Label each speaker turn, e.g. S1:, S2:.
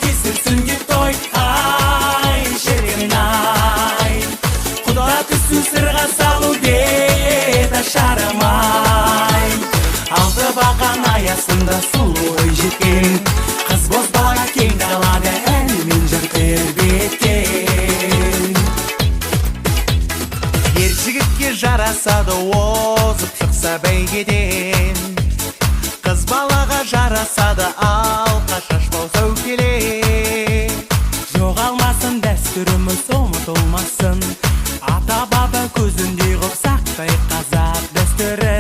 S1: Кесілсін деп той, ай, шіркін ай. Құда түсу, сырға салу, бет ашарым ай. Алты бақан аясында сұлу жеткен қыз бозбала кең далада әнімен жыр тербеткен.
S2: Ер жігітке жарасады озып шықса бәйгеден, қыз балаға жарасады алқа, шашбау, сәукеле.
S1: Жоғалмасын дәстүріміз, ұмытылмасын, ата баба көзіндей ғып сақтайық қазақ дәстүрін.